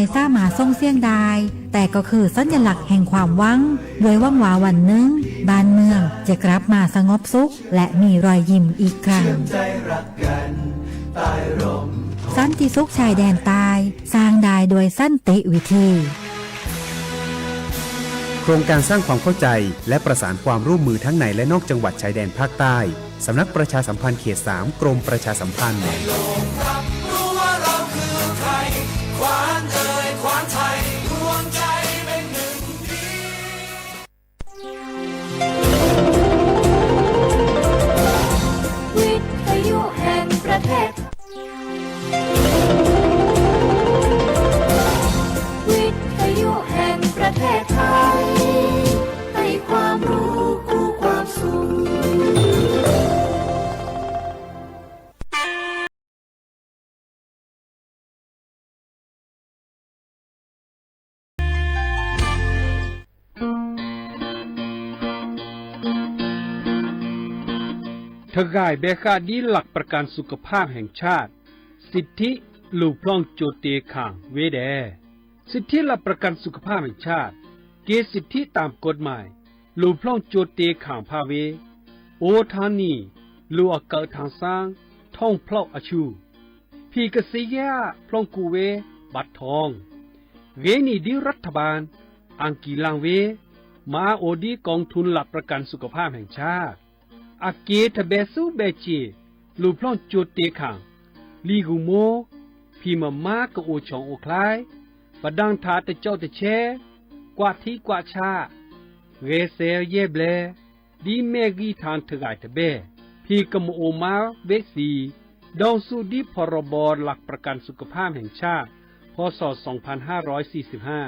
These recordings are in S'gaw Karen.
ไม่สามารถส่งเสียงได้ แต่ก็คือสัญลักษณ์แห่งความหวัง โดยหวังว่าวันหนึ่ง บ้านเมืองจะกลับมาสงบสุข และมีรอยยิ้มอีกครั้ง สันติสุขชายแดนใต้ สร้างได้ด้วยสันติวิธี โครงการสร้างความเข้าใจและประสานความร่วมมือทั้งในและนอกจังหวัดชายแดนภาคใต้ สำนักประชาสัมพันธ์เขตสาม กรมประชาสัมพันธ์ วิทยุแห่งประเทศไทย ให้ความรู้คู่ความสุข တဂၤဘဲဃာ်ဒ်လၢ်ပြကၣ်သုခၣ်ဖၣ်ဟဲၣ်ဆၣ် สิทธิ လူၤဖျီၣ်ကၠိတ့ၢ်ခၣ်ဝ့ဒဲး สิทธิ လၢ်ပြကၣ်သုခၣ်ဖၣ်ဟဲၣ်ဆၣ် က့ สิทธิ ตามกฎหมาย လူၤဖျီၣ်ကၠိတ့ၢ်ခၣ်ဖၣ်ဝ့ အိၣ်ထီၣ်နံၣ် လူၤအကၢၣ်ထၣ်စၣ် ထီၣ်ဖျီၣ်အဆူၣ် ဖံးကစံယါ ဖျီၣ်ကူၣ်ဝ့ ဘၣ်ထီၣ် ဂ့ၤနံၣ်ဒ် รัฐบาล အၣ်ကံၣ်လၣ်ဝ့ မၤအိၣ်ဒ် กองทุนหลักประกันสุขภาพแห่งชาติ အက့ၤတဘဲဆူဘဲစ့ၢ် လူၤဖျီၣ်ကၠိတ့ၢ်ခၣ် လံာ်ဂူာ်မိၢ် ဖံးမၤမါကအိၣ်ဆီၣ်အိၣ်ချါ ပဒၣ်ထးတကၠီၣ်တဆဲ ကွၢ်ထံကွၢ်ဆး ဂဲၤစဲးယဲၢ်ဘျဲၣ် ဒ်မဲာ်ဂံၢ်ထၣ်တဂၤတဘ့ၣ် ဖံးကမအိၣ်မါဝ့သံ ဒီၣ်စူၣ်ဒ် พรบ หลักประกันสุขภาพแห่งชาติ พ.ศ. สองพันห้าร้อยสี่สิบห้า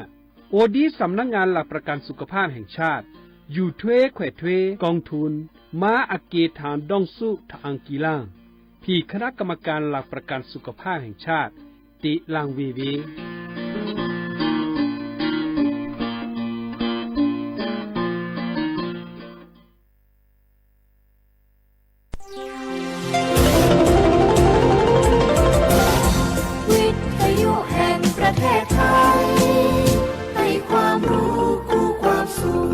အိၣ်ဒ် สำนักงานหลักประกันสุขภาพแห่งชาติ ယူၢ်ထွဲခွဲးထွဲ กองทุน မၤအက့ၢ်ထၣ်ဒီၣ်စူၣ်ထၣ်အၣ်ကံၣ်လၣ် ဖံး คณะกรรมการหลักประกันสุขภาพแห่งชาติ တ့ၢ်လၣ်ဝ့ဝ့ วิทยุแห่งประเทศไทย ให้ความรู้คู่ความสุข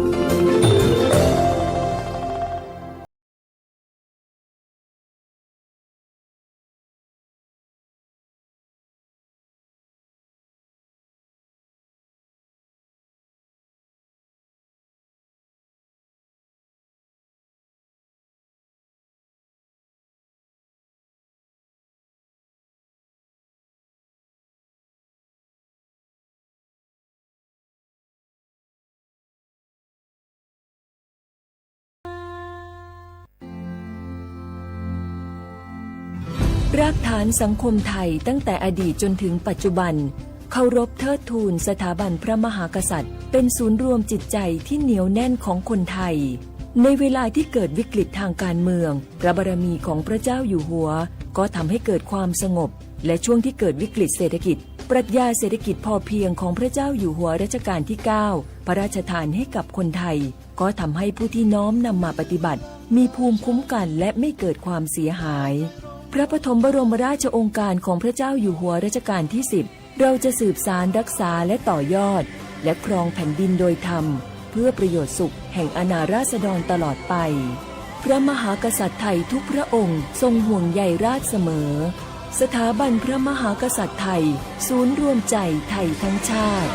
รากฐานสังคมไทยตั้งแต่อดีตจนถึงปัจจุบัน เคารพเทิดทูนสถาบันพระมหากษัตริย์ เป็นศูนย์รวมจิตใจที่เหนียวแน่นของคนไทย ในเวลาที่เกิดวิกฤตทางการเมือง พระบารมีของพระเจ้าอยู่หัว ก็ทำให้เกิดความสงบ และช่วงที่เกิดวิกฤตเศรษฐกิจ ปรัชญาเศรษฐกิจพอเพียงของพระเจ้าอยู่หัวรัชกาลที่เก้า พระราชทานให้กับคนไทย ก็ทำให้ผู้ที่น้อมนำมาปฏิบัติ มีภูมิคุ้มกันและไม่เกิดความเสียหาย พระปฐมบรมราชโองการของพระเจ้าอยู่หัวรัชกาลที่สิบ เราจะสืบสานรักษาและต่อยอด และครองแผ่นดินโดยธรรม เพื่อประโยชน์สุขแห่งอาณาราษฎรตลอดไป พระมหากษัตริย์ไทยทุกพระองค์ทรงห่วงใยราชเสมอ สถาบันพระมหากษัตริย์ไทย ศูนย์รวมใจไทยทั้งชาติ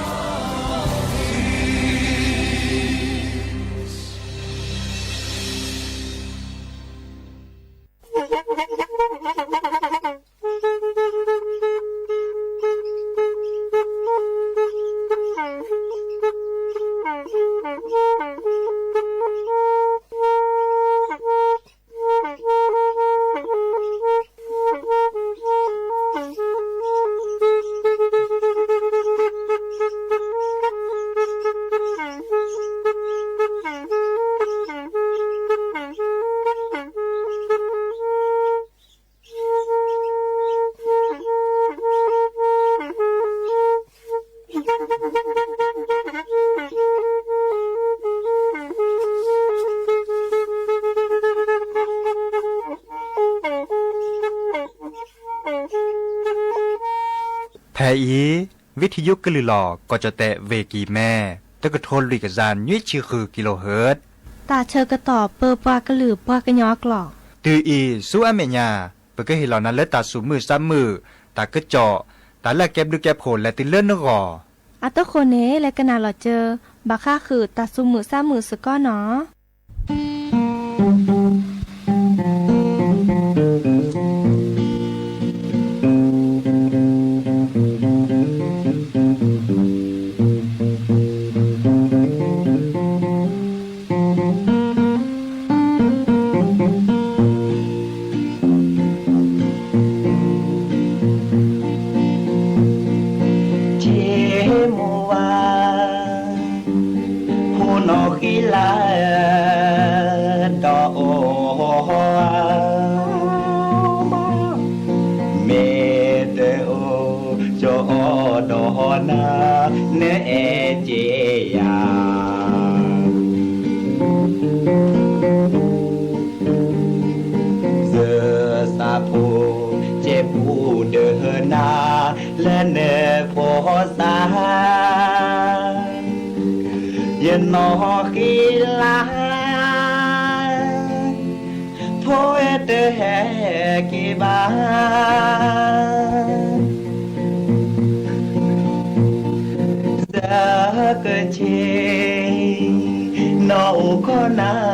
ဖဲအံၤ ဝံထံယိကလုာ်လီၤ ကီၢ်ကၠီၣ်တဲၣ် ဝ့ၢ်ကံၤမဲ တကထိလွံၢ်ကယၤနွံဆံဃုကံလိဟၢၣ် တၢ်ဆၢကတီၢ်ပၢပှၤကလုာ်ပှၤကညီအကျိာ် တုၤအံၤ ဆူအမဲာ်ညါ ပကဟ့ၣ်လီၤနၤလၢတၢ်သူၣ်မုာ်သးမုာ်, တၢ်ကစီၣ်, တၢ်လၢအကဲဘျုးကဲဖှိၣ်လဲၤတုၤလၢနဂီၢ်. အတဃိန့ၣ် လဲၤကနၣ်လီၤစၢၤ ဘၣ်ဃးဃုာ်တၢ်သူၣ်မုာ်သးမုာ်စ့ၢ်ကီးနီၤ. ဆ့မိၢ်ဝါ ဖိနီၢ်ဃံလၤ ဒီးအီၤ မ့ၢ်တအိၣ်ကၠီဒီးနၤ နအဲၣ်က့ၤယၤ စၢၤသးဖိ ကဲပူၤဒီးနၤ လၢနဖိသၣ် ယနီၢ်ဃံလၤ ဖိတဟဲက့ၤဘၣ် စကဆ့ နီၢ်အိၣ်ခိးနၤ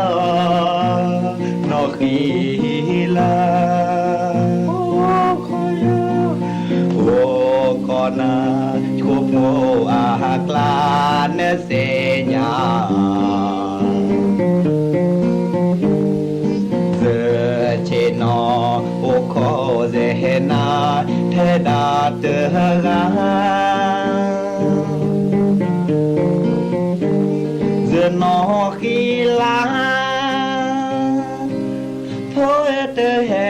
နီၢ်ဃံလၤ အိၣ်ခိးနၤ ဆိဖိအကျါ နသ့ၣ်ညါ စကဆ့နီၢ်အိၣ်ခိးစ့ၢ်နၤ ထဲဒၣ်တဂၤ ယနီၢ်ဃံလၤ ဖိတဟဲ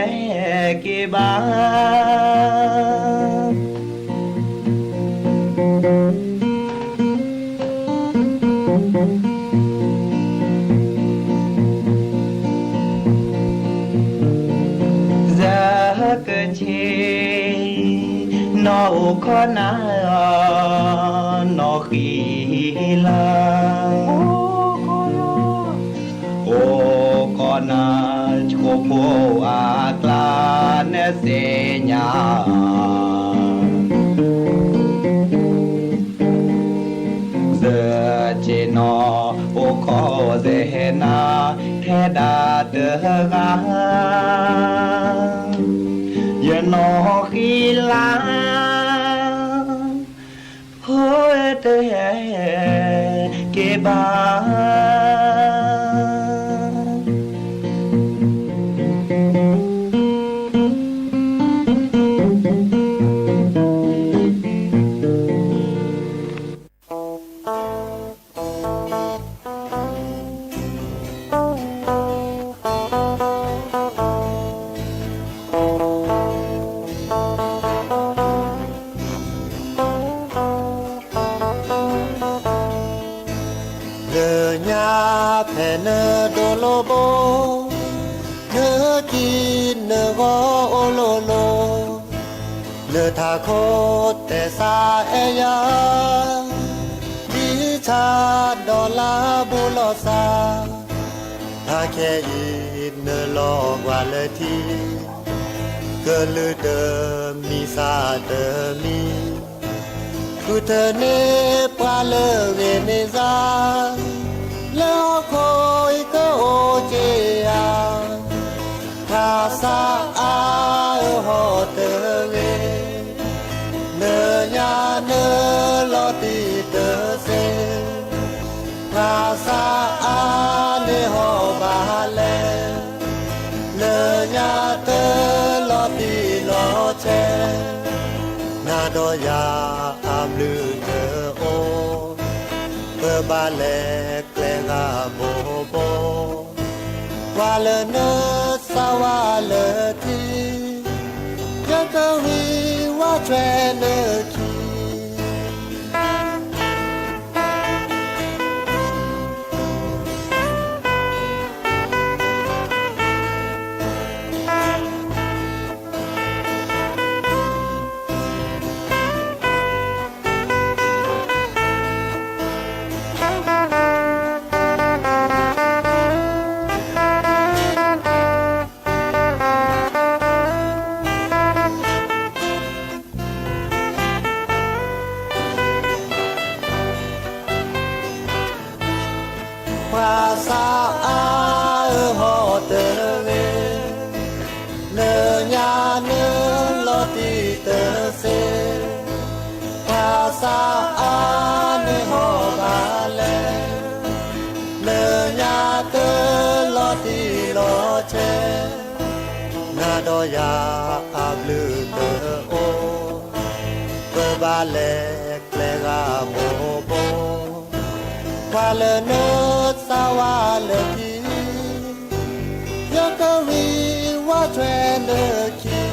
က့ၤဘၣ် စကဆ့ နီၢ်အိၣ်ခိးနၤ နီၢ်ဃံလၤ အိၣ်ခိးနၤ ဆိဖိအကျါ နသ့ၣ်ညါ စကဆ့နီၢ် အိၣ်ခိးစ့ၢ်နၤ ထဲဒၣ်တဂၤ ယနီၢ်ဃံလၤ ဖိတဟဲက့ၤဘၣ် လၢညါဖဲနဒိးလိာ်ဘိ, နခံနဂီၢ်အိၣ်လိၤလိၤ, လၢထးခိၣ်တဲစးအဲၣ်ယၤ, ဒ်ဆၣ်ဒီးလါဘူးလိာ်သး, ဖးခဲအံၤနလီၤကွၢ်လၢထံ, ကလုာ်တမံၤစၢ်တမံၤ ဃုထၢန့ၢ်ပှၤလၢဂ့ၤန့ၢ်စၢ်, လၢဟီၣ်ခိၣ်အံၤကအိၣ်က့ၤယၤ, ဖးစးအါအၢဟီၣ်တဂ့ၤ, နညါနလီၤတံၢ်တသ့, ဖးစးအါန့ၢ်ဟီၣ်ဘၣ်လဲၣ်, လၢညါတလီၤတံၢ်လီၤဆဲး, နၤဒီးယၤအဘျုးတအိၣ်, ပဘၣ်လဲၤကျဲဂၤဘိဘိ, ကွၢ်လၢနစၢ်ဝါလၢထံ, ယကဝံၤဝါထွဲနခံ. သးစၢ်အါဧၢ ဟီၣ်တဂ့ၤ, လၢညါနုာ်လီၤတံၢ်တသ့, သးစၢ်အါန့ၢ်ဟီၣ်ဘၣ်လဲၣ်, လၢညါတၢ်လီၤတံၢ်လီၤဆဲး, နၤဒီးယၤအဘျုးတအိၣ်, ပဘၣ်လဲၤကျဲဂၤမိၢ်ဘိ ပှၤလၢနသးဝါလၢခံ, ယကဝံၤဝါထွဲလၢခံ.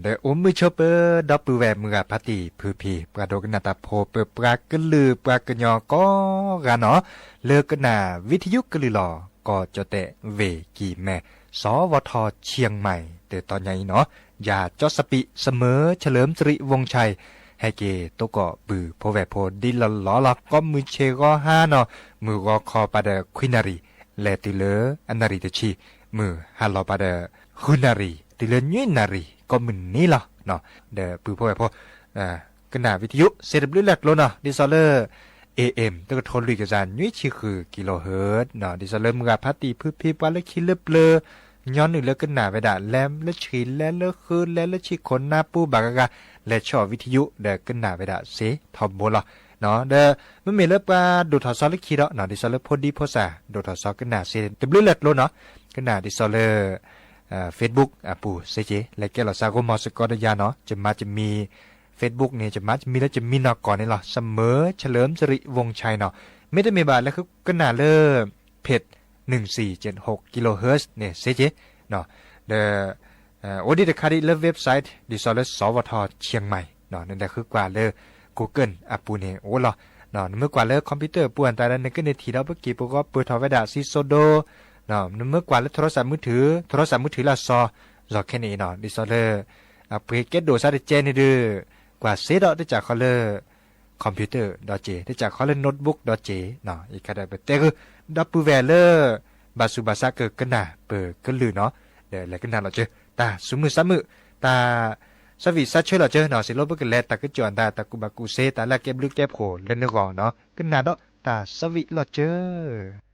ဒီးအိၣ်မုာ်ဆိပၢၤ ဒီပုၢ်ဝဲၢ်မုၢ်ဂၤဖးတံၢ်ဖုဖံ ပှၤဒိကနၣ်တၢ်ဖိ ပပှၤကလုာ်ပှၤကညီကိးဂၤနီၤ, လၢကနၣ်ဝံထယုကလုာ်လီၤ ကီၢ်ကၠီၣ်တဲၣ် ဝ့ၢ်ကံၢ်မဲ စီၤဝီၤထီၣ်ဆံၣ်မဲၣ် တၢ်တီညါအံၤနီၤ, ယၤကၠီစပံး စမၢၢ် ဆၢလၢမစရံး ဝူၣ်ဆဲး ဟဲက့ၤသကိးပုၢ်ဖိဝဲၢ်ဖိဒ်လီၢ်လီၢ်လီၤ. ကိးမုၢ်ဆ့ၣ်ဂီၤဟါနီၤ, မုၢ်ဂီၤခီပၤဒီးခွံနၣ်ရံၣ်, လဲၤတုၤလၢအနၣ်ရံၣ်တဆံ, မုၢ်ဟါလီၤပၤဒီး ဃုနၣ်ရံၣ် တုၤလၢနွံနၣ်ရံၣ် ကိးမုၢ်နံၤလီၤ. ဒီးပုၢ်ဖိဝဲၢ်ဖိ ကနၣ်ဝံထယု စ့တဘျုးလၢ်ကျိနီၤ, ဒ်သိးလၢ A M တကထိလွံၢ်ကယၤနွံဆံဃု kilohertz နီၤ, ဒ်သိးလၢမုၢ်ဂၤဖးတံၢ်ဖုဖံ ပှၤလၢခံလၢပျၢၤ ညီနုၢ်လၢကနၣ်ဝဲဒၣ် လဲၤလၢဆံး လဲၤလၢဃု လဲၤလၢဆံးခိၣ်နၢ်ပူၤဘၣ်ဂၤဂၤ လဲၤဆီၣ်ဝံထယု ဒီးကနၣ်ဝဲဒၣ်စ့ထီဘိလီၤ. ဒီးမ့မ့ၢ်လၢပှၤဒိၣ်ထီၣ်စီလၢခံဒီး ဒ်သိးလၢဖိဒံဖိသၣ် ဒိၣ်ထီၣ်စီကနၣ်စ့တဘျုးလၢ်ကျိနီၤ, ကနၣ်ဒ်သိးလၢ Facebook အပူၤစ့က့ၤ လဲၤကဲလီၤစးဂိၢ်မီၤစ့ၢ်ကီးဒီးယၤနီၤ, ယမၤယမံၤ Facebook န့ၣ် ယမၤယမံၤလၢယမံၤနီၢ်ကီၢ်န့ၣ်လီၤ, စမၢၢ် ဆၢလၢမစရံး ဝူၣ်ဆဲးနီၤ, မ့တမ့ၢ်ဘၣ် လဲၤဃုကနၣ်လၢ page နုၢ်စံၣ်ကၠ့ၣ်ဟူး kilohertz န့ၣ်စ့က့ၤ, ဒီး အိၣ်ဒံးတခါဒံးလၢ website ဒ်သိးလၢ စီၤဝီၤထီၣ်ဆံၣ်မဲၣ် နလဲၤဃုကွၢ်လၢ Google အပူၤန့ၣ်အိၣ်လီၤ. နမ့ၢ်ကွၢ်လၢ computer အပူၤအတၢ်ဒီး နကန့ၢ်ထံၣ်ဒီးပက့ၢ်ပဂီၤပၢၢ်ထီၣ်ဝဲဒၣ်စံစိဒိ, နမ့ၢ်ကွၢ်လၢ โทรศัพท์มือถือ, โทรศัพท์มือถือလၢအစီၤ စီၤခဲန့ၣ်အံၤနီၤ, ဒ်သိးလၢ အပှ့ၤကဲဒိၣ်စးတကဲန့ၣ်ဒီး ကွၢ်စ့ဒီးတစးဃီလၢ computer ဒီးက့ၤ, တစးဃီလၢ notebook ဒီးက့ၤ, ယခါဒီးပတဲဂုာ် ဒီပုၢ်ဝဲၢ်လၢ ဘၣ်ဆူးဘၣ်ဆါကကနၣ်ပကလုၢ်နီၤ, ဒီးလဲၤကနၣ်လီၤစၢၤ တၢ်ဆူးမုၢ်ဆါမုၢ်, တၢ် ဆၢဝံၣ်ဆၢဆၢလီၤစၢၤနီၤ, စံးလီၤပကလဲၤတၢ်ကစီၣ်အတၢ် တၢ်ကူၣ်ဘၣ်ကူၣ်စ့ တၢ်လၢအကဲဘျုးကဲဖှိၣ်လၢနဂီၢ်နီၤ, ကနၣ်ဒီးတၢ်ဆၢဝံၣ်လီၤစၢၤ.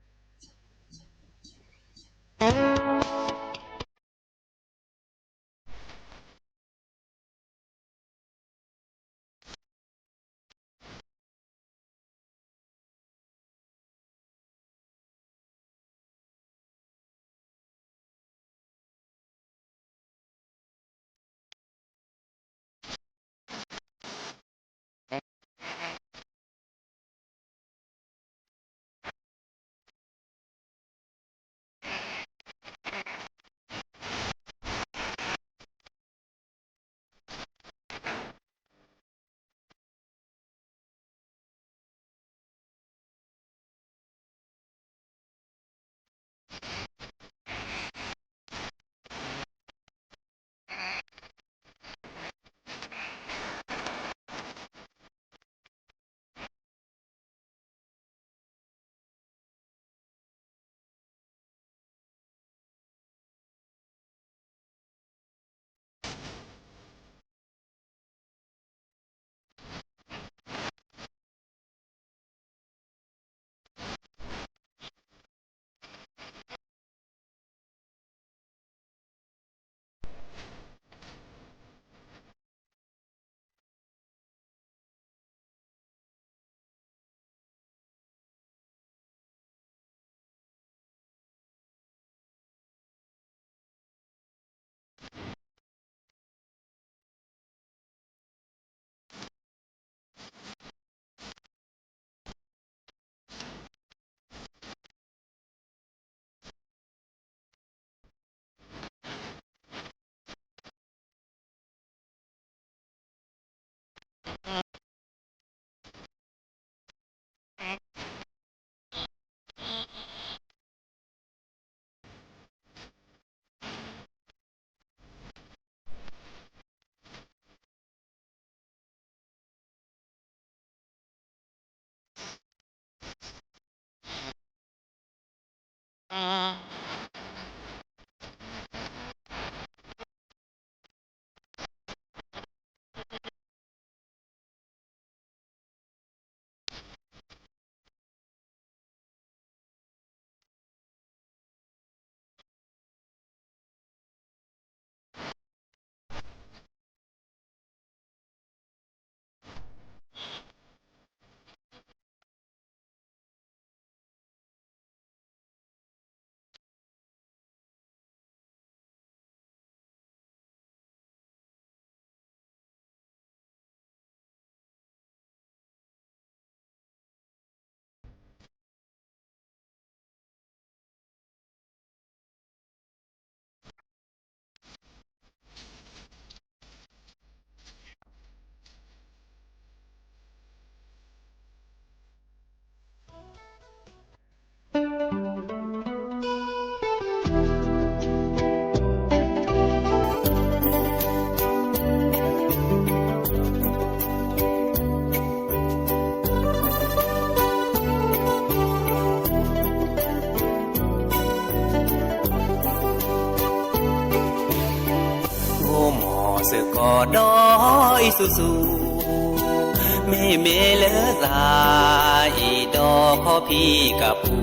စ့ၢ်ကီးဒီးအံၤဆူၣ်ဆူၣ်, မ့မ့ၢ်လၢသးအံၤဒီးခီဖံးကပူ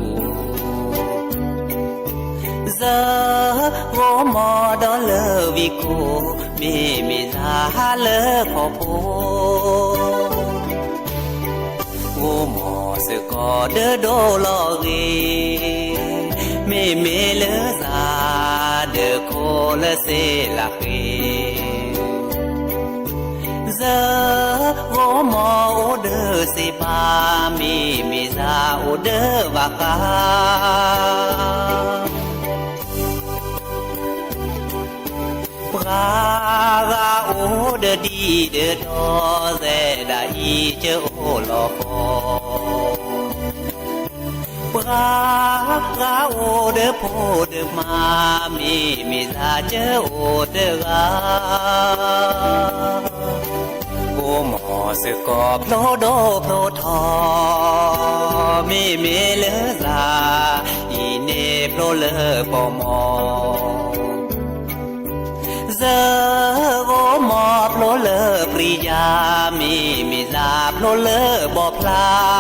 ၤ, စၢဂီၤမီၤဒီးလၢဝံကိၢ်, မ့မ့ၢ်သးလၢခီဖိ ဂီၤမီၤစ့ၢ်ကီးဒီးဒိၣ်လီၤဂ့ၤ, မ့မ့ၢ်လၢသးဒီးခိၣ်လၢစ့လးဃ့, စၢဂီၤမီၤအိၣ်ဒီးစ့ပၤ, မ့မ့ၢ်သးအိၣ်ဒီးဘၣ်ဃး ပှၤဂၤအိၣ်ဒီးဒံဒီးဒီသဲဒၣ်အံၤ ကအိၣ်လီၤဃီ, ပှၤဂၤအိၣ်ဒီးဖိဒီးမါ, မ့မ့ၢ်သးကအိၣ်တဂၤ ဂီၤမီၤစ့ၢ်ကီးဖျိဒိၣ်ဖျိထီ, မ့မ့ၢ်လၢသး အံၤန့ၣ်ဖျိလၢပီၢ်မီၢ်, စၢဂီၤမီၤဖျိလၢပြံယါ, မ့မ့ၢ်သးဖျိလၢဘီဖျါ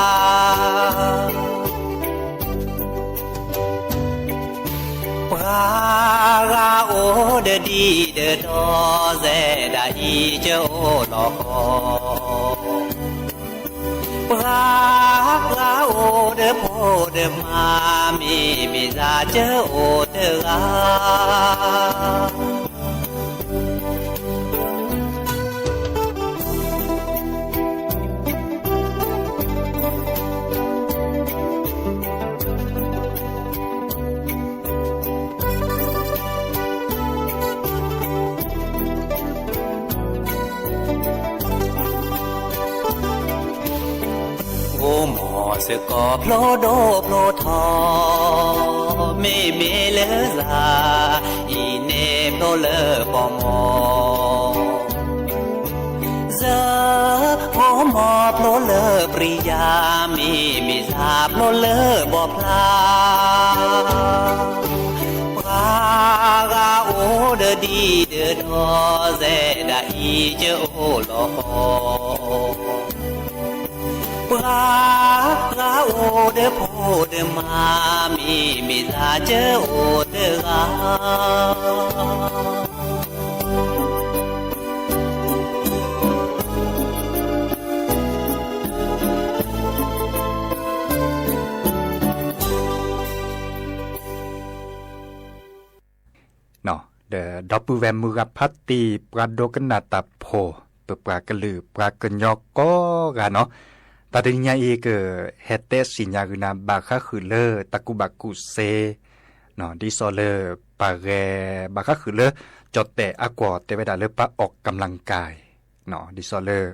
ပှၤဂၤအိၣ်ဒီးဒံဒီးဒီသဲဒၣ်အံၤ ကအိၣ်လီၤဃီ, ပှၤဂၤအိၣ်ဒီးဖိဒီးမါ, မ့မ့ၢ်သးကအိၣ်တဂၤ ဂီၤမီၤစ့ၢ်ကီးဖျိဒိၣ်ဖျိထီ, မ့မ့ၢ်လၢသး အံၤန့ၣ်ဖျိလၢပီၢ်မီၢ်, စၢဂီၤမီၤဖျိလၢပြံယါ, မ့မ့ၢ်သးဖျိလၢဘီဖျါ ပှၤဂၤအိၣ်ဒီးဒံဒီးဒီသဲဒၣ်အံၤ ကအိၣ်လီၤဃီ, ပှၤဂၤအိၣ်ဒီးဖိဒီးမါ, မ့မ့ၢ်သးကအိၣ်တဂၤ ဒီးဒီပုၢ်ဝဲၢ်မုၢ်ဂၤဖးတံၢ် ပှၤဒိကနၣ်တၢ်ဖိ, ပပှၤကလုာ်ပှၤကညီကိးဂၤနီၤ, တၢ်တနံၤညါအံၤ ကဟဲတဲသ့ၣ်ညါဂ့ၤနၤ ဘၣ်ဃးဃုာ်လၢတၢ်ကူၣ်ဘၣ်ကူၣ်သ့, ဒ်သိးလၢပှၤဂဲၤ ဘၣ်ဃးဃုာ်လၢ ကၠီၣ်တဲၣ်အကွီၢ်တဲဝဲဒၣ်လၢပှၤအီၣ်ကၢလၢကၢၣ် ဒ်သိးလၢ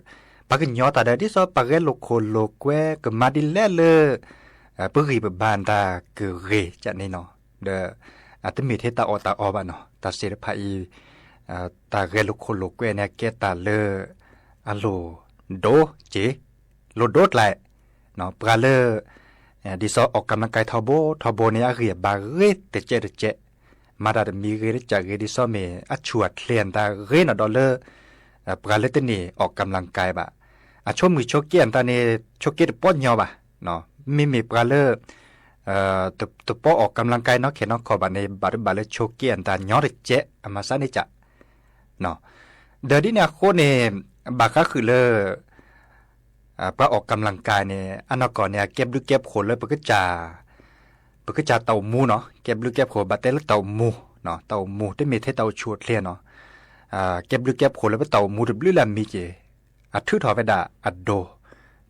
ပှၤကညီတၢ်ဒီး ဒ်သိးပှၤဂဲၤလိာ်ခိၣ်လိာ်ကွဲ ကမၤဒ်လဲၣ်လၢ ပဂံၢ်ပဘါတၢ်ကဂ့ၤကန့ၣ်နီၤ, ဒီး တမ့ၢ်ထဲတၢ်အီၣ်တၢ်အီဘၣ်နီၤ, တၢ်သ့ၣ်တဖၣ်အံၤ တၢ်ဂဲၤလိာ်ခိၣ်လိာ်ကွဲန့ၣ် အကဲတၢ်လၢ အလိၣ်ဒိၣ်က့ၤ လိၣ်ဒိၣ်ကျဲ, ပှၤလၢ ဒ်သိးအီၣ်ကၢလၢကၢၣ်ထီဘိထီဘိန့ၣ် အဂံၢ်အဘါဂ့ၤတကဲးတကဲး, မၤတၢ်တမံၤဂ့ၤတကးဂ့ၤ ဒ်သိးမ့ၢ်အဆူၣ်အချ့အတၢ်ဂ့ၤနီၤဒီးလၢ ပှၤလၢတန့ၢ်အီၣ်ကၢလၢကၢၣ်ဘၣ်, အဆိမိၣ်ဆိးက့အတၢ်န့ၣ် ဆိးက့တပီၢ်ညီဘၣ်, မ့မ့ၢ်ပှၤလၢ တပီၢ်အီၣ်ကၢလၢကၢၣ်နီၢ်ခဲနီၢ်ခီဘၣ်န့ၣ် ဘၣ်တဘၣ်လၢဆိးက့အတၢ်ညီတကဲး အမၤစၢ်န့ၣ်က ဒီးဒ်န့ၣ်အဃိန့ၣ် ဘၣ်ဃးဃုာ်လၢ ပှၤအီၣ်ကၢလၢကၢၣ်န့ၣ် အနီၢ်ကီၢ်န့ၣ် အကဲဘျုးကဲဖှိၣ်လၢ ပကစၢ်တၢ်အိၣ်မူနီၤ, ကဲဘျုးကဲဖှိၣ်ဘၣ်တဲလၢတၢ်အိၣ်မူ, တၢ်အိၣ်မူ တမ့ၢ်ထဲတၢ်အိၣ်ဆူၣ်အိၣ်ချ့နီၤ, ကဲဘျုးကဲဖှိၣ်လၢပတၢ်အိၣ်မူတဘျုးလၢအမံၤက့ၤ, အထုးထီၣ်ဝဲဒၣ်အဒိၣ်,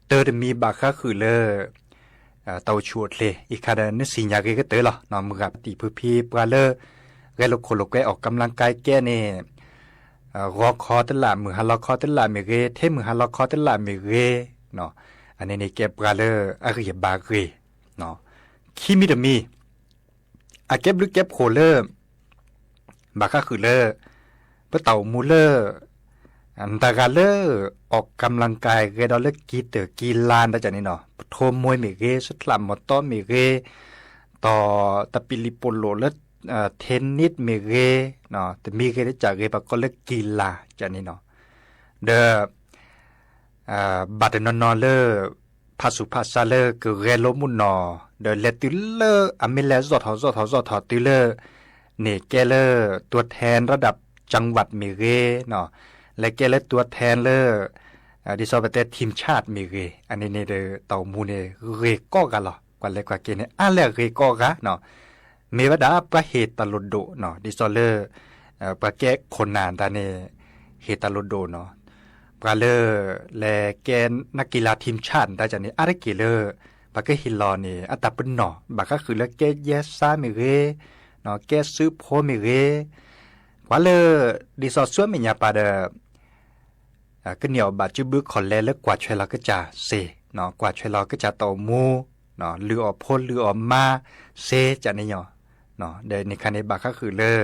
တၢ်တမံၤဘၣ်ဃးဃုာ်လၢ တၢ်အိၣ်ဆူၣ်အိၣ်ချ့, အံၤခါဒီးနသ့ၣ်ညါဂ့ၤကတၢၢ်လီၤ, မုၢ်ဂၤဖးတံၢ်ဖုဖံ ပှၤလၢ ဂဲၤလိာ်ခိၣ်လိာ်ကွဲအီၣ်ကၢလၢကၢၣ်ကဲန့ၣ် ဂီၤခီတလၢ် မုၢ်ဟါလီၤခီတလၢ်မ့ၢ်ဂ့ၤ, ထဲမုၢ်ဟါလီၤခီတလၢ်မ့ၢ်ဂ့ၤ, အန့ၣ်န့ၣ်ကဲပှၤလၢအဂံၢ်အဘါဂ့ၤ, ခံမံၤတမံၤ အကဲဘျုးကဲဖှိၣ်လၢ ဘၣ်ဃးဃုာ်လၢ ပတၢ်အိၣ်မူလၢ နတဂၤလၢ အီၣ်ကၢလၢကၢၣ် ဂဲၤဒီးလၢကံတၢၢ်ကံလါတၢ်န့ၣ်နီၤ, ပထိမှ့မ့ၢ်ဂ့ၤ, စချၣ်မီၢ်တီမ့ၢ်ဂ့ၤ, ဒီးတၢ်ပံၤလံၣ်ပီၣ်လိၣ်လၢ ထ့နံးမ့ၢ်ဂ့ၤ, တမံၤဂ့ၤတစးဂ့ၤ ပှၤကိးလၢကံလၤကန့ၣ်နီၤ, ဒီး ဘၣ်တနီၤနီၤလၢ ဖးဆူးဖးဆါလၢကဂဲၤလိမူၢ်နီၤ, ဒီးလဲၤတုၤလၢအမ့ၢ်လဲၤ ဇီၣ်ထီၣ် ဇီၣ်ထီၣ် ဇီၣ်ထီၣ်တုၤလၢ န့ၣ်ကဲလၢ ตัวแทนระดับจังหวัด မ့ၢ်ဂ့ၤ, လဲၤကဲလၢ ตัวแทน လၢ ဒ်သိးပတဲ ทีมชาติ မ့ၢ်ဂ့ၤ, အန့ၣ်န့ၣ်ဒီး တၢ်အိၣ်မူန့ၣ် ဂ့ၤကိးဂၤလီၤ. ပှၤလဲၤပှၤက့ၤန့ၣ် အါလဲၢ်ဂ့ၤကိးဂၤနီၤ, မ့ၢ်ဝဲဒၣ်ပှၤဟ့ၣ်တၢ်လိၣ်ဒိၣ်နီၤ, ဒ်သိးလၢ ပှၤကဲခိၣ်နၢ်တၢ်န့ၣ် ဟ့ၣ်တၢ်လိၣ်ဒိၣ်နီၤ, ပှၤလၢ လဲၤကဲ นักกีฬาทีมชาติ တၢ်န့ၣ် အါတက့ၢ်လၢ ပှၤကဟ့ၣ်လီၤန့ၣ် အတၢ်ပနီၣ် ဘၣ်ဃးဃုာ်လၢကဲယဲစါမ့ၢ်ဂ့ၤ, ကဲစုဖိမ့ၢ်ဂ့ၤ, ပှၤလၢ ဒ်သိးဆူမဲာ်ညါပၤဒီး ကန့ၢ်အီၤဘၣ်စုဘုခီၣ်လဲလၢကွၢ်ထွဲလီၤကစၢ်စ့ၢ်, ကွၢ်ထွဲလီၤကစၢ်တၢ်အိၣ်မူ, လုၢ်အီၣ်ဖိလုၢ်အီၣ်မါစ့ၢ်ကန့ၣ်ညီ, ဒီးန့ၣ်ခါန့ၣ် ဘၣ်ဃးဃုာ်လၢ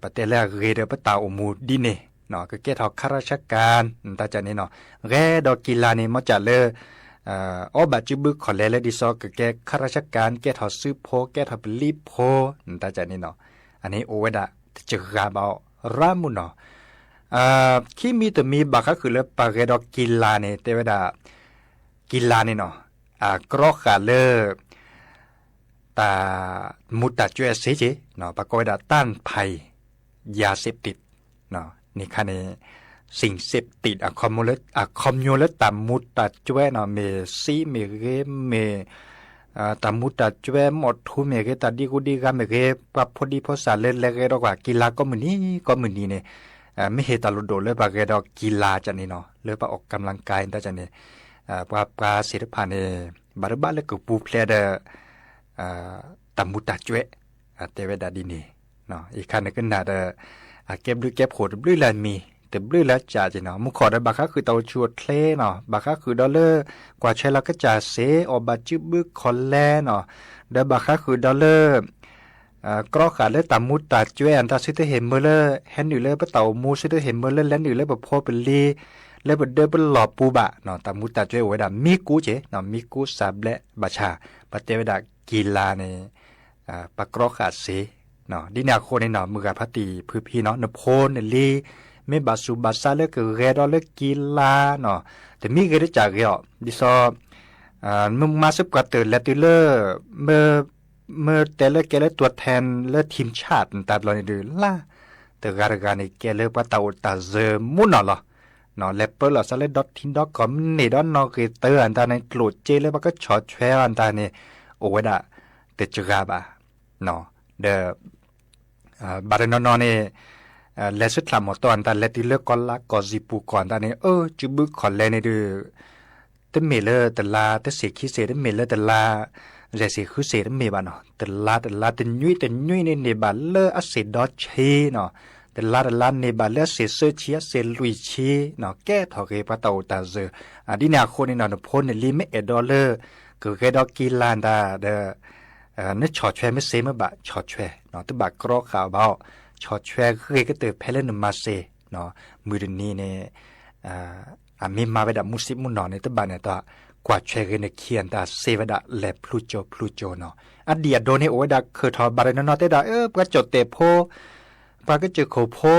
ပတဲလၢအဂ့ၤဒီးပတၢ်အိၣ်မူဒ်န့ၣ်, ကကဲထီၣ် ข้าราชการ တၢ်ကန့ၣ်နီၤ, ဂဲၤဒီးကံလၤန့ၣ် မ့ၢ်စးလၢ အီၣ်ဘၣ်စုဘုခီၣ်လဲလၢဒ်သိးကကဲ ข้าราชการ ကဲထီၣ်စုဖိ ကဲထီၣ်ပလံၤဖိ တၢ်ကန့ၣ်နီၤ, အန့ၣ်အိၣ်ဝဲဒၣ်တစှၤဘၣ်အီၤရၢမုၢ်နီၤ ခံမံၤတမံၤဘၣ်ဃးဃုာ်လၢပှၤဂဲၤဒီးကံလၤန့ၣ် တဲဝဲဒၣ် ကံလၤန့ၣ်နီၤ, အကြီဃာ်လၢ တၢ်မူးတၢ်ကၠွဲစ့ၢ်ကီး, ပှၤကိးဝဲဒၣ် ต้านภัย ยาเสพติด န့ၣ်ခါန့ၣ် စံၣ်စ့းပတံး အခီပညီလၢတၢ်မူးတၢ်ကၠွဲနီၤ, မ့ၢ်စံမ့ၢ်ဂ့ၤ မ့ၢ် တၢ်မူးတၢ်ကၠွဲ မီၣ်ထူမ့ၢ်ဂ့ၤ တၢ်ဒံဂူဒံဂၤမ့ၢ်ဂ့ၤ, ပှၤဖိဒံဖိစၢ်လၢလဲၤဂဲၤဒီးကွၢ်ကံလၤကိးမုၢ်နံၤ ကိးမုၢ်နံၤန့ၣ် မ့ၢ်ဟ့ၣ်တၢ်လိၣ်ဒိၣ်လၢပှၤဂဲၤဒီးကံလၤကန့ၣ်နီၤ, လၢပှၤအီၣ်ကံလၤကၤတၢ်ကန့ၣ်, ပှၤပှၤစ့ၢ်တဖၣ်န့ၣ် ဘၣ်တဘၣ်လၢကပူၤဖျဲးဒီး တၢ်မူးတၢ်ကၠွဲ, တဲဝဲဒၣ်ဒ်န့ၣ်, အံၤခါန့ၣ်ကနၣ်ဒီး အကဲဘျုးကဲဖှိၣ်တဘျုးလၢအမံၤ တဘျုးလၢအစၢ်က့နီၤ, မူခိၣ်ဒီးဘၣ်ဃးဃုာ်တၢ်အိၣ်ဆူၣ်အိၣ်ချ့နီၤ, ဘၣ်ဃးဃုာ်ဒီးလၢ ကွၢ်ထွဲလီၤကစၢ်စ့ၢ် အီၣ်ဘၣ်စုဘုခီၣ်လဲနီၤ, ဒီးဘၣ်ဃးဃုာ်ဒီးလၢ ကြီဃာ်လၢတၢ်မူးတၢ်ကၠွဲအတၢ် စုတဟ့ၣ်မၢလၢ ဟဲနုာ်လၢပတၢ်အိၣ်မူ စုတဟ့ၣ်မၢလၢလဲၤနုာ်လၢပဖိပလံၤ လၢပဒၢပလီၢ်ပူၤဘၣ်, တၢ်မူးတၢ်ကၠွဲအိၣ်ဝဲဒၣ်မံကူစ့ၢ်, မံကူစးဘျဲးဘၣ်ဆၣ် ပတဲဝဲဒၣ်ကံလၤန့ၣ် ပကြီဃာ်စ့ၢ်, ဒ်န့ၣ်အဃိန့ၣ်နီၤ မုၢ်ဂၤဖါတံၢ်ဖုဖံနီၤ နဖိနလံၤ မ့ၢ်ဘၣ်ဆူးဘၣ်ဆါလၢကဂဲၤဒီးလၢကံလၤနီၤ, တမံၤဂ့ၤတစၢ်ဂ့ၤအီၤ ဒ်သိး မ့ၢ်မၤစၢၤပှၤတၢၢ်လဲၤတုၤလၢ မ့ၢ်တဲလၢကဲလၢ ตัวแทน လၢ ทีมชาติ နတၢ်ဘျီန့ၣ်ဒုး လၢ တဂၤတဂၤန့ၣ်ကဲလၢပှၤတၢ်အိၣ်တၢ်စၢၤမူနီၤလီၤ, လဲၤပၢလီၤစးလၢဒီထံဒီကီၢ် မ့ၢ်န့ၢ်ဒီးနီၣ်ဂံၢ်တၢအတၢ်န့ၣ် ကျိၣ်စ့လၢပှၤကဆီၣ်ထွဲအီၤတၢ်န့ၣ် အိၣ်ဝဲဒၣ်တစှၤဘၣ်, ဒီး ဘၣ်တနီၤနီၤန့ၣ် လဲၤဆူထၣ်မီၢ်တီၢ်အတၢ် လဲၤတုၤလၢကီၢ်လါကီၢ်စံၣ်ပူၤကီၢ်အတၢ်န့ၣ် အၢ စုဘုခီၣ်လဲန့ၣ်ဒုး တမ့ၢ်လၢတလါတဆံးခံဆံး တမ့ၢ်လၢတလါ ယဲၢ်ဆံးဃုဆံး တမ့ၢ်ဘၣ်နီၤ, တလါတလါတနွံတနွံန့ၣ်န့ၢ်ဘၣ်လၢအစ့ၣ်ဒီဆံနီၤ, တလါတလါန့ၢ်ဘၣ်လၢအစ့ၣ်စၢဆံ အစ့ၣ်လွံၢ်ဆံနီၤ, ကဲထီၣ်က့ၤပှၤတၢ်အိၣ်တၢ်စၢၤ, ဒ်န့ၣ်အဃိန့ၣ်နီၤ နဖိနလံၤမ့ၢ်အဲၣ်ဒိးလၢ ကဂဲၤဒီးကံလၤတၢ်ဒီး နဆီၣ်ထွဲမ့ၢ်စ့မ့ၢ်ဘၣ် ဆီၣ်ထွဲ, တဘၣ်ကြီဃာ်ဘၣ်အီၤ, ဆီၣ်ထွဲဂ့ၤကတၢၢ်ဖဲလၢနမၤစ့, မုၢ်တနံၤန့ၣ် အမ့ၢ်မၤဝဲဒၣ်မူဆံမူနီၤန့ၣ် တဘၣ်န့ၣ်တၢ် ကွၢ်ထွဲဂ့ၤနခံအတၢ် စ့ဝဲဒၣ်လဲၤဖျူကၠိဖျူကၠိနီၤ, အဒံၣ်အဒိန့ၣ်အိၣ်ဝဲဒၣ်ခၢၣ်ထီၣ် ဘၣ်တနီၤနီၤတဲဒၣ် အၢ ပှၤကၠီၣ်တဲာ်ဖိ ပှၤကစၢၢ်ခိၣ်ဖိ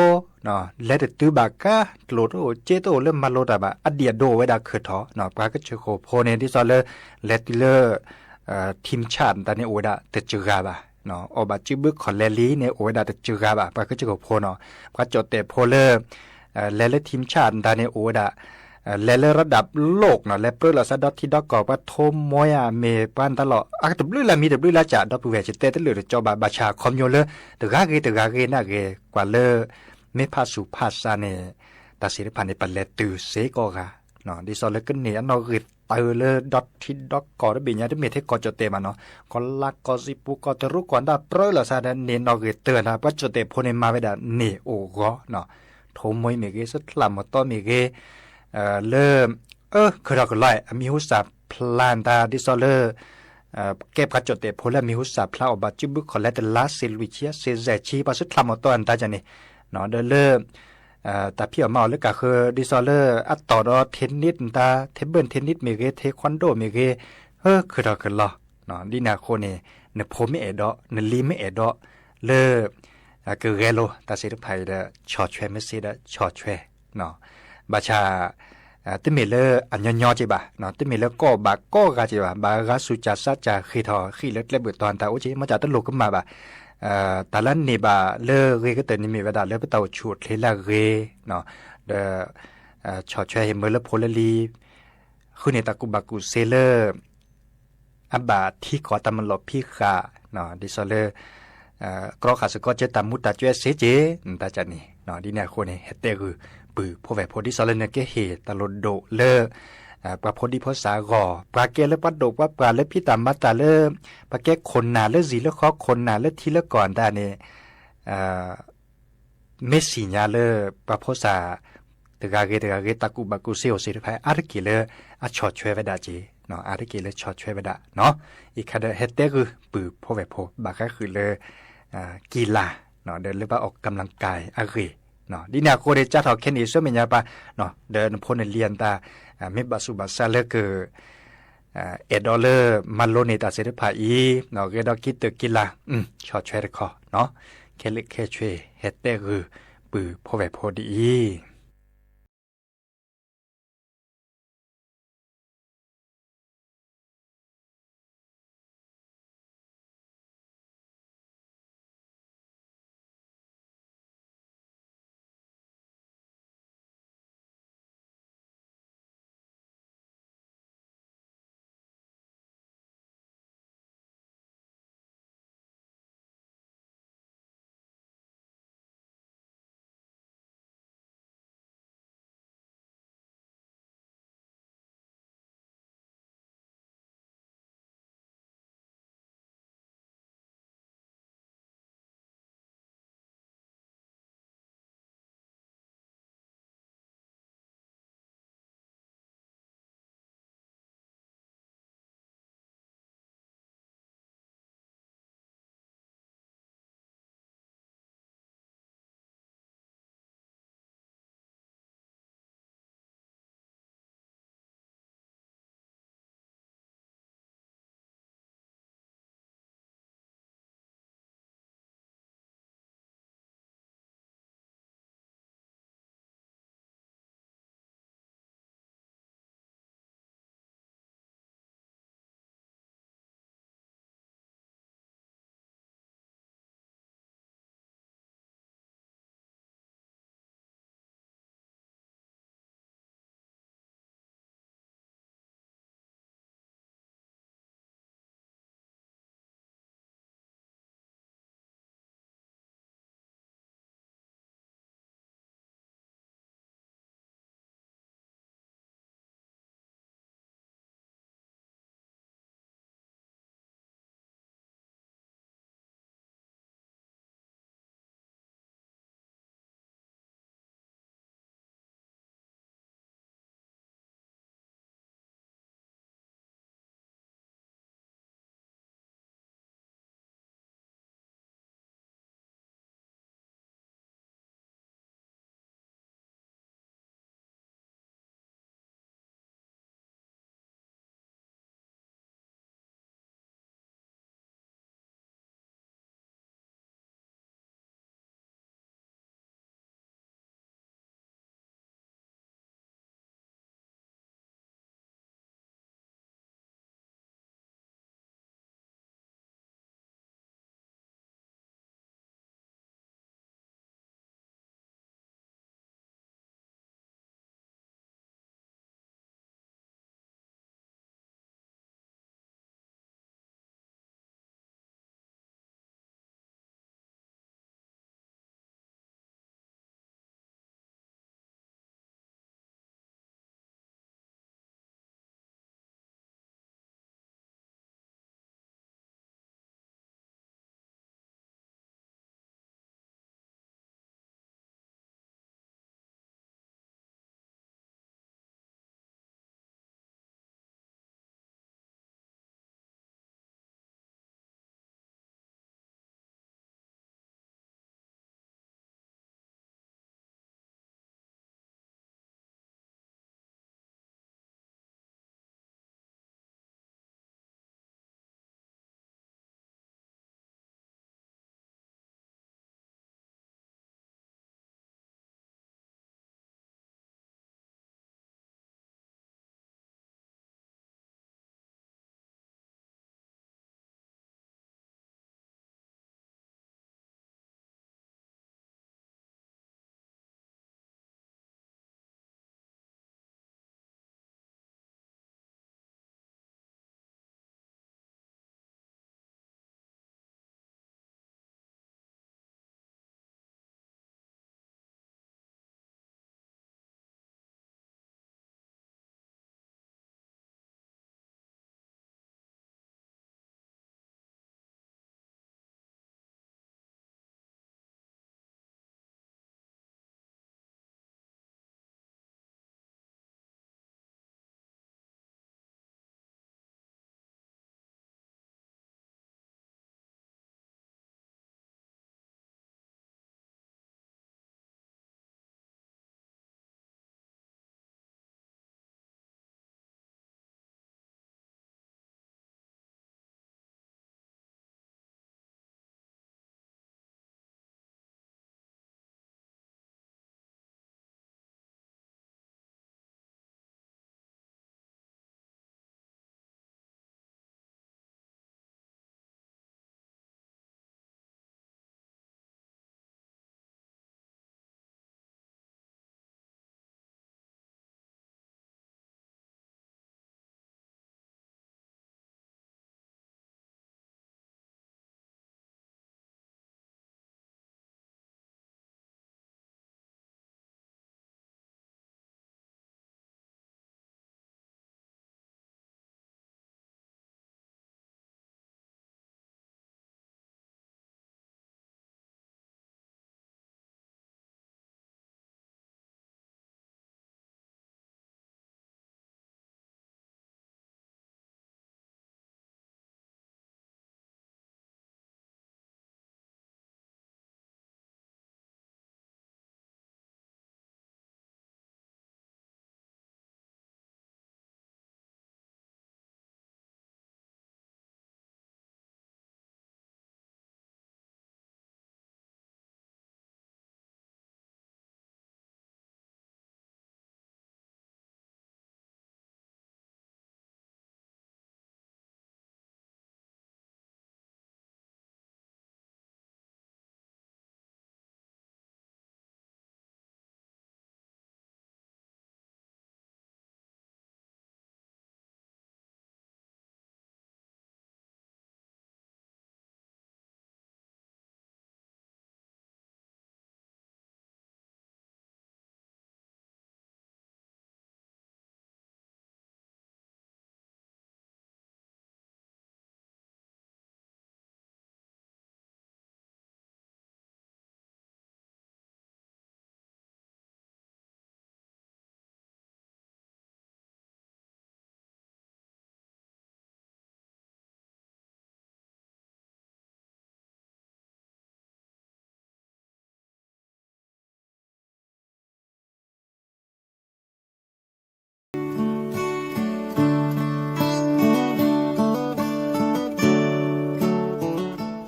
လဲၤတတုၤဘၣ်ကါ ကျိၣ်တအိၣ်စ့တအိၣ်လၢမၤလိတၢ်ဘၣ် အဒံၣ်အဒိအိၣ်ဝဲဒၣ်ခၢၣ်ထီၣ်, ပှၤကစၢၢ်ခိၣ်ဖိန့ၣ် ဒ်သိးလၢ လဲၤတုၤလၢ ထံဆၣ်တၢ်န့ၣ်အိၣ်ဝဲဒၣ်တစှၤဘၣ်, အီၣ်ဘၣ်စုဘုခီၣ်လဲလံန့ၣ် အိၣ်ဝဲဒၣ်တစှၤဘၣ် ပှၤကစၢၢ်ခိၣ်ဖိနီၤ, ပှၤကၠီၣ်တဲာ်ဖိလၢ လဲၤလၢထံဆၣ်တၢ်န့ၣ်အိၣ်ဝဲဒၣ် လဲၤလၢ ระดับโลก နီၤ လဲၤပြၢလိာ်သးဒီထံဒီကီၢ် ပှၤထိမိၢ်အမ့ၢ်ပှၤတၢ်လီၢ် အတဘျုးလၢမံၤတဘျုးလၢစး ဒီပုၢ်ဝဲၢ် ယတဲတလၢာ်တကီဘၣ် ဘၣ်ဆၣ်ခီပညီလၢ တဂၤဂ့ၤတဂၤဂ့ၤနာ်ဂ့ၤ ကွၢ်လၢ မ့ၢ်ဖးဆူးဖးဆါန့ၣ် တၢ်စ့ၢ်တဖၣ်န့ၣ် ပလဲၤတုၤစ့ၢ်ကီးဂၤ ဒ်သိးလၢကန့ၢ်အနီၣ်ဂံၢ်တၢလၢဒီထံဒီကီၢ်တဘ့ၣ်ညါ တမ့ၢ်ထဲကီၢ်ကၠီၣ်တဲာ်ဘၣ်နီၤ ကီၢ်လါကီၢ်စံၣ်ပူၤကီၢ်တရူးကီၢ်ဒၣ် ပြၢလိာ်သးဒီးန့ၢ်နီၣ်ဂံၢ်တၢတၢ် ပှၤကၠီၣ်တဲာ်ဖိန့ၣ် မၤဝဲဒၣ်န့ၢ်အိၣ်ဂီၢ်နီၤ ထိမိၢ်မ့ၢ်ဂ့ၤ ဆူထၣ်မီၢ်တီၢ်မ့ၢ်ဂ့ၤ လၢ အၢ ခၢၣ်ထီၣ်ကလီ အမံၤဟူစၢ်ဖျါတၢ် ဒ်သိးလၢ ကဲပှၤကၠီၣ်တဲာ်ဖိလၢအမံၤဟူစၢ်ဖျါအီၣ်ဘၣ်စုဘုခီၣ်လဲတလါ စ့ၢ်လွံၢ်ဆံ စ့ၢ်ယဲၢ်ဆံ ပှၤဆူထၣ်မီၢ်တီၢ်အတၢ်န့ၣ် ဒီးလၢ တၢ်ဖံးအီၣ်မၤအီၣ်လၢကးဃၢၤ ဒ်သိးလၢအတီၢ်ဒီး เทนนิส တၢ် table tennis မ့ၢ်ဂ့ၤ เทควันโด မ့ၢ်ဂ့ၤ အၢ ခၢၣ်ထီၣ်ကလီ ဒ်န့ၣ်အဃိန့ၣ် နဖိမ့ၢ်အဲၣ်ဒိး နလံၤမ့ၢ်အဲၣ်ဒိး လၢ ကဂဲၤလိာ်တၢ်သ့ၣ်တဖၣ်အံၤဒီး ဆီၣ်ထွဲမ့ၢ်စ့ဒီး ဆီၣ်ထွဲ ဘၣ်ဆၣ် တမ့ၢ်လၢအညီညီက့ဘၣ်, တမ့ၢ်လၢကိးဘၣ်ကိးဂၤက့ဘၣ်, ဘၣ်ဂၤစူၢ်ကၢ်စးကၢ်ဃ့ၢ်ထီၣ်ဃံၣ်လၢကျဲဘၣ်တီၤတၢ်အိၣ်က့ မ့ၢ်တၢ်တလိၣ်ကမၣ်ဘၣ်, တၢ်လၢအန့ၢ်ဘၣ်လၢအဂ့ၤကတၢၢ်န့ၣ်မ့ၢ်ဝဲဒၣ်လၢပတၢ်အိၣ်ဆူၣ်အိၣ်ချ့လၢအဂ့ၤ, ဒီး ဆီၣ်ထွဲဟ့ၣ်မၢလၢဖိလၢလံၤ ဃုန့ၢ်တၢ်ကူၣ်ဘၣ်ကူၣ်သ့လၢ အဘၣ်ထံကီၢ်တၢ်မၤလီၢ်ဖံးဃာ်, ဒ်သိးလၢ ကြီဃာ်စ့ၢ်ကီးကဲတၢ်မူတၢ်ကွဲးစ့ၢ်ကီး တၢ်ကန့ၣ်, ဒ်န့ၣ်အဃိန့ၣ် ဟဲတဲဂုာ်ပုၢ်ဖိဝဲၢ်ဖိ ဒ်သိးလၢနကဟ့ၣ်တၢ်လိၣ်ဒိၣ်လၢ ပှၤဖိဒံဖိသၣ်အဂီၢ်, ပှၤကဲလၢပှၤဒိၣ်ပှၤပှၢ်လၢဖံးတၢ်မၤတၢ်လၢ ပှၤကဲခိၣ်နၢ်လၢဇံၣ်လၢဃီခိၣ်နၢ်လၢထံလၢကီၢ်တၢ်န့ၣ် မ့ၢ်သ့ၣ်ညါလၢ ပှၤဖိသၣ် တဂၤဂ့ၤတဂၤဂ့ၤ တၢ်ကူၣ်ဘၣ်ကူၣ်သ့အိၣ်သ့ၣ်တဖၣ် အါတက့ၢ်လၢအဆီၣ်ထွဲဝဲဒၣ်က့, အါတက့ၢ်လၢဆီၣ်ထွဲဝဲဒၣ်, အံၤခါဒီးဟဲတဲဂုာ်ပုၢ်ဖိဝဲၢ်ဖိ ဘၣ်ဃးဃုာ်လၢ ကံလၤ ဒီးလၢဘၣ်အီၣ်ကမျၢၢ်ကဲအဂ့ၢ်, ဒ်န့ၣ်အဃိန့ၣ် ကၢ်ထီၣ်ခဲန့ၣ် ဆူမဲာ်ညါပၢ်, ဒီးနဖိနလံၤအတၢ် မ့ၢ်ဘၣ်ဆူးဘၣ်ဆါလၢက အဲၣ်ဒိးလၢမၤလိန့ၢ်တၢ်သ့ၣ်တဖၣ်အံၤ, ဂဲၤဒီးကံတၢၢ်ကံလၤ, ဆီၣ်ထွဲတခီ, ခဲလၢာ်ခဲဆ့ ဟဲတဲဂုာ်ပုၢ်ဖိဝဲၢ်ဖိဒ်အံၤ.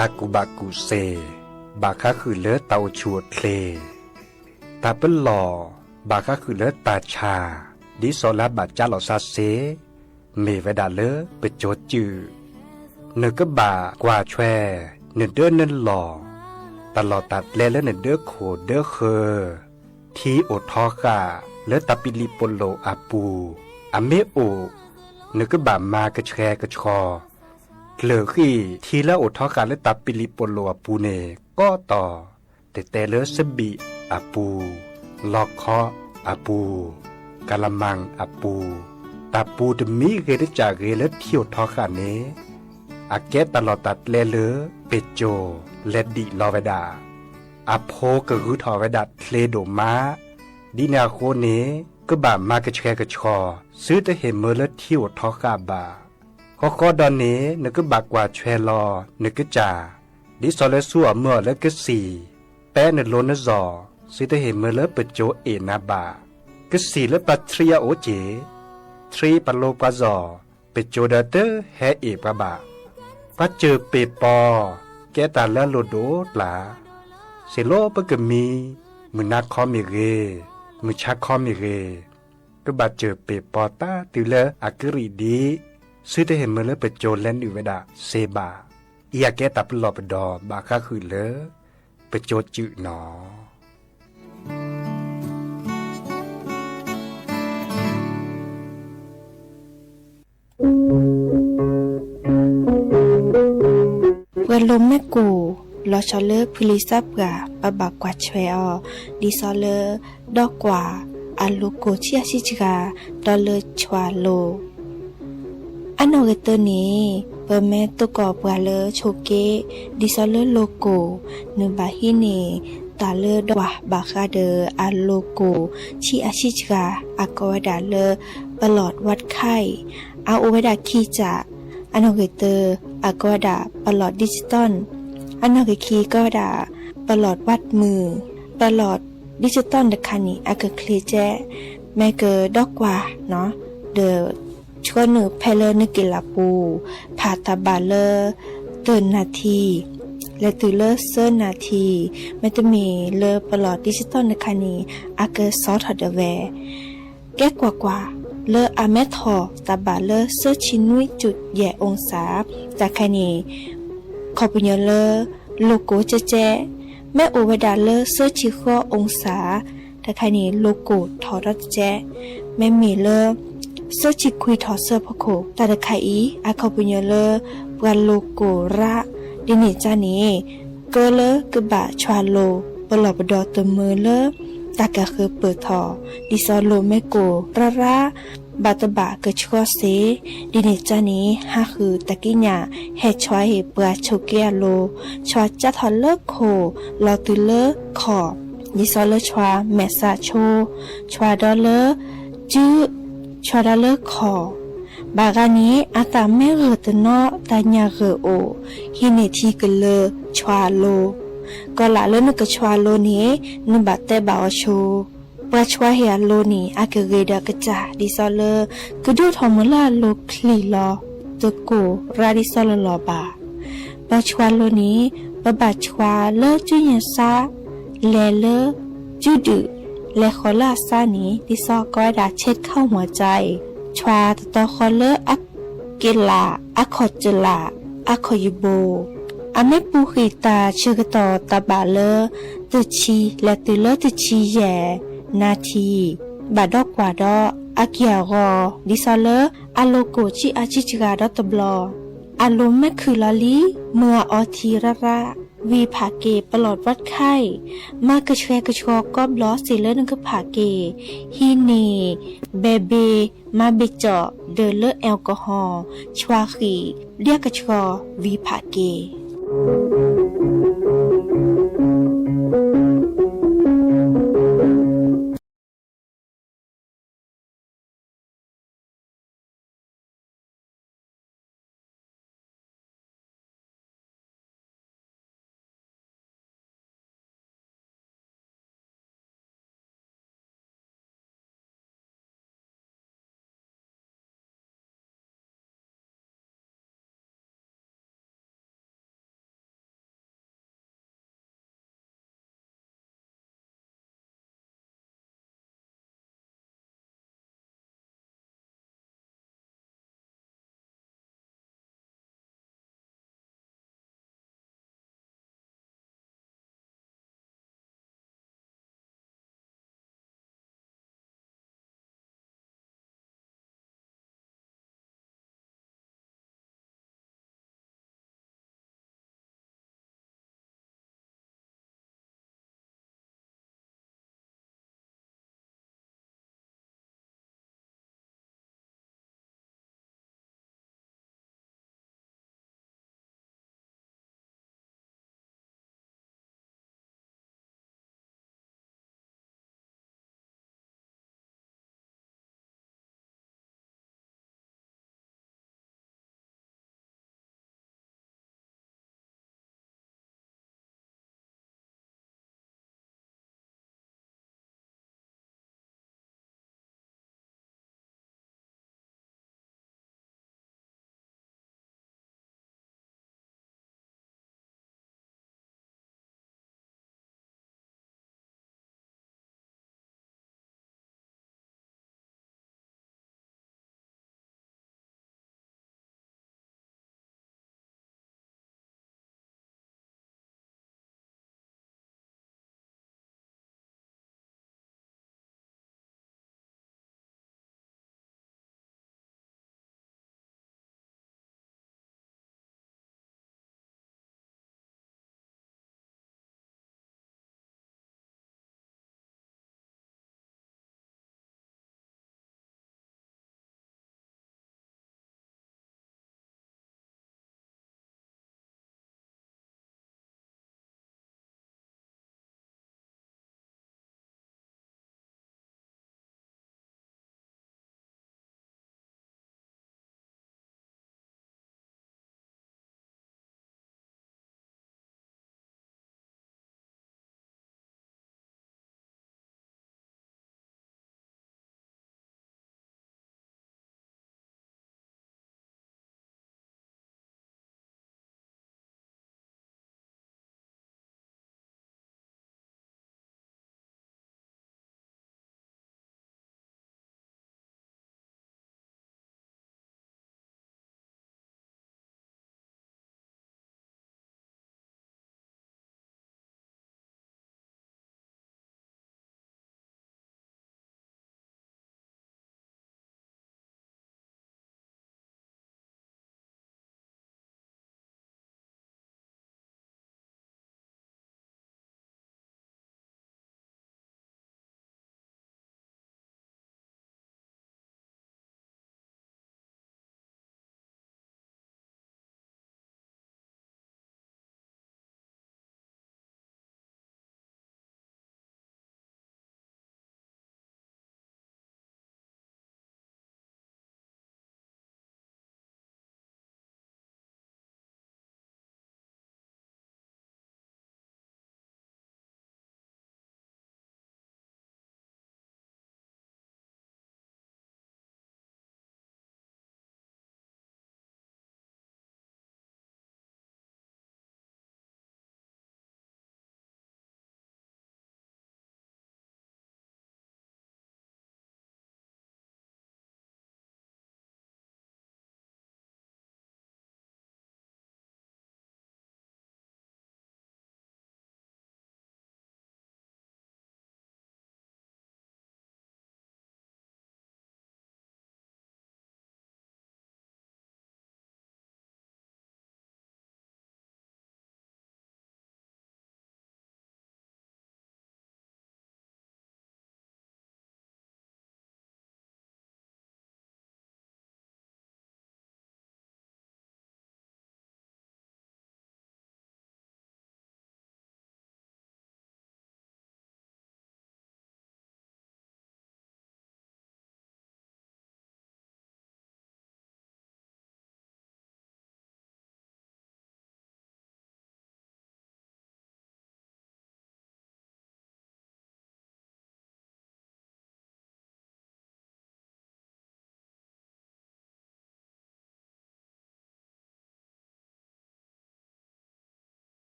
တၢ်ကူၣ်ဘၣ်ကူၣ်သ့ ဘၣ်ဃးဃုာ်လၢတၢ်အိၣ်ဆူၣ်အိၣ်ချ့, တၢ်ပလီၢ် ဘၣ်ဃးဃုာ်လၢတၢ်ဆါ, ဒ်သိးလၢအဘၣ်ကၠါလီၤစၢ်စ့, မ့ၢ်ဝဲဒၣ်လၢပစိၤစုၣ်, နကဘၣ်ကွၢ်ဆွဲ နဒၢနလီၢ်, တၢ်လီၢ်တၢ်ကျဲလၢနဒၢခိၣ်ဒၢဃၢၤ ထံအိၣ်ထီဃာ်လၢတၢ်ပံၤလံးပလိာ်အပူၤ, အမ့ၢ်အိၣ် နကဘၣ်မၤကဆှဲကဆှီ, ကျၢၢ်ဃံၢ်ထံလၢအိၣ်ထီဃာ်လၢတၢ်ပံၤလံးပလိာ်အပူၤန့ၣ် ကိးတီၤ, တတဲလၢစဘံၣ်အပူၤ, လီခီအပူၤ, ကလမၣ်အပူၤ, တၢ်ပူၤတမံၤဂ့ၤတစၢ်ဂ့ၤလၢထံအိၣ်ထီဃာ်န့ၣ်, အကဲတၢ်လီၢ်တၢ်ကျဲလၢ ပစိၤလဲၤဒံးလီၤဝဲဒၣ် အဖိကဂုာ်ထီၣ်ဝဲဒၣ်ချ့ဒိၣ်မး, ဒ်န့ၣ်အဃိန့ၣ် ကဘၣ်မၤကဆှဲကဆှီ သုတဟ့ၣ်မၢလၢထံအိၣ်ထီဃာ်ဘၣ်. ဃီဃီဒီးန့ၣ် နကဘၣ်ကွၢ်ဆွဲလီၤနကစၢ်, ဒ်သိးလၢဆူအီၣ်မၢအီၣ်လၢကသံၣ်, ပဲနလိၤနစီၤ, သုတဟ့ၣ်မၢလၢပစိၤအ့ၣ်နၤဘၣ်. ကသံၣ်လၢပှၤထြံအအိၣ်က့ၢ်, ထြံပှၤလိၤပှၤစီၤ, ပစိၤဒီးတဟဲအ့ၣ်ပှၤဘၣ်. ပှၤစၢၢ်ပ့ၢ်ပီၤ ကဲတၢ်လၢအလိၣ်ဒိၣ်ပျၢ်, စ့ၢ်လီၤပကမံ, မုၢ်နၤခီမ့ၢ်ဂ့ၤ, မုၢ်ဆါခီမ့ၢ်ဂ့ၤ, ကဘၣ်စၢၢ်ပ့ၢ်ပီၤတၢ်တုၤလၢအကရံၣ်ဒံး, သုတဟ့ၣ်မၢလၢပစိၤလဲၤနုာ်ဝဲဒၣ်စ့ဘၣ်. အံၤအကဲတၢ်ပလီၢ်ပဒီဘၣ်ဃးဃုာ်လၢ ပစိၤစုၣ်နီၤ. ပှၤလိၤမ့ၢ်ကိၢ် လီၤဆီလၢဖုလံၤသၣ်ပှၢ် ပဘၣ်ကွၢ်ဆွဲအီၤ, ဒ်သိးလၢ ဒီကွၢ် အလိၤကိၢ်ဆံးအဆံးစှၤ ဒီးလၢဆွးလိၤ အနီၢ်ဂ့ၤတၢန့ၣ် ပမ့ၢ်သကိးပှၤလၢဆိးက့ ဒ်သိးလၢလိၤကိၢ် နုာ်ဘၣ်ဟံးန့ၢ် တၢ်လၢဒီကွၢ်ဘၣ်ဃးဒီးအလိၤကိၢ်ဆံးအဆံးစှၤ အကိးဝဲဒၣ်လၢ ပလီၢ်ဝးခါအံၤ အအိၣ်ဝဲဒၣ်ခံစး, အနီၢ်ဂ့ၤတၢ အကိးဝဲဒၣ်ပလီၢ် digital, အနီၢ်ဂ့ၤခံကိးဝဲဒၣ် ပလီၢ်ဝးမုၢ်, ပလီၢ် digital တခါန့ၣ် အကချ့ကဲ မ့ၢ်ကဒီကွၢ်နီၤ ဒီး ဆှၢနုာ်ဖဲလၢနက့ၤလၢပူၤ ဖးတၢ်ဘၣ်လၢ သၢနၣ်ထံ လဲၤတုၤလၢသၢနၣ်ထံ, မ့တမ့ၢ်လၢပလီၢ် digital တခါန့ၣ် အကစီထီၣ်ဒၣ်ဝဲ ကဲကွၢ်ကွၢ် လၢအမ့ၢ်ထီၣ်တၢ်ဘၣ်လၢသၢဆံနွံကၠုၢ်ယဲၢ်အူစၣ် တၢ်ခါန့ၣ် ခီပညီလၢ လိၤကိၢ်ကဲကဲ မ့ၢ်အိၣ်ဝဲဒၣ်လၢသၢဆံဃိးအူစၣ် တၢ်ခါန့ၣ် လိၤကိၢ်ထီၣ်ဒီးတကဲ မ့မ့ၢ်လၢ သၢဆံခွံထီၣ်သၢဖီခိၣ် တၢ်တခါအံၤ အခီပညီလၢ ပှၤလိၤကိၢ်ရၣ် ဒ်န့ၣ်ကါန့ၣ် ကၢလၢကဘၣ်ဆွးလိၤ ပလီၢ်ပဒီတမၢလၢ တၢ်ကဃၢၤပၢၢ်ထီၣ် ဒ်သိးလိၤမ့ၢ်ကိၢ်ရၣ်ရၣ် ဘၣ်တဘၣ်ကဆှီစ့ ဒ်န့ၣ်ကါန့ၣ် ဟးဃုာ်တၢ်ကံးညာ် ဟဲဆွးဟ့ၣ်ပှၤဆိးက့အလိၤ ဆွးကၢ်ထီၣ်လၢခိၣ် လီၤတုၤလၢခီၣ် ဒ်သိးလၢဆွးမဲာ်ဆှးဆိ ဆွးဒီးလၢ စု ဆွးဒီးလၢခီၣ် ဘၣ်ဂၤန့ၣ် အတၢ်မ့ၢ်ဂၢၢ်တနီၤ တၢ်ညၣ်ဂၢၢ်အိၣ် ဟံးန့ၢ်ထံကလၢဆွးအလိၤ ကီးလၢ်လၢနကဆွးအလိၤန့ၣ် နဘၣ်တဲဘၣ်အီၤဆိ ပှၤဆွးဟ့ၣ်အလိၤန့ၣ် အကဂ့ၤဒီးကစၢ် ဒ်သိးလၢ ကဒိၣ်ထီၣ်မုၢ်လၢအလိၤချံၣ်လီၤ တကိၢ်ရၣ်ဒ်သိးလီၤလီၤဘၣ် ပှၤဆွးလိၤန့ၣ် ပဘၣ်ဆွးလၢစုညါစၢ် လဲၤလၢ စုဒုၣ် လဲၤဃီၤလၢအစၢ်န့ၣ် ဒ်သိးကိးဝဲဒၣ် ဆဲးခီၣ်မီၤကါအံၤ ဆွးတတီၤဃီလၢအက့လး အခီၣ်ကလး အခီၣ်ယဘိ အမ့ၢ်ပူၤဃံးတၢ်ဆၢကတီၢ်တၢ်ဘၣ်လၢ တဆံ လဲၤတုၤလၢတဆံယဲၢ် နၣ်ထံ ဘၣ်ဒီးကွၢ်ဒီးအက့ၢ်အဂီၤ ဒ်သိးလၢ အလိၤကိၢ်ဆံးအဆံးစှၤဒီးတဘျီ အလိၤမ့ၢ်ခုၣ်လီၤလံ မၢအအီထံရၣ်ရၣ် ဝံၤဖးက့ၤပလီၢ်ဝးခါအံၤ မၤကဆှဲကဆှီကီးဘျီစ့ၢ်လၢနကဖးက့ၤ ဟံးန့ၢ် ဘဲဘ့ မၤဘ့ၣ်ကၠီၣ် ဒီးလၢ alcohol ဆွးဃံး လၢကဆှီ ဝံၤဖးက့ၤ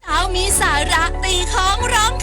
เอามีสาระตีท้องร้อง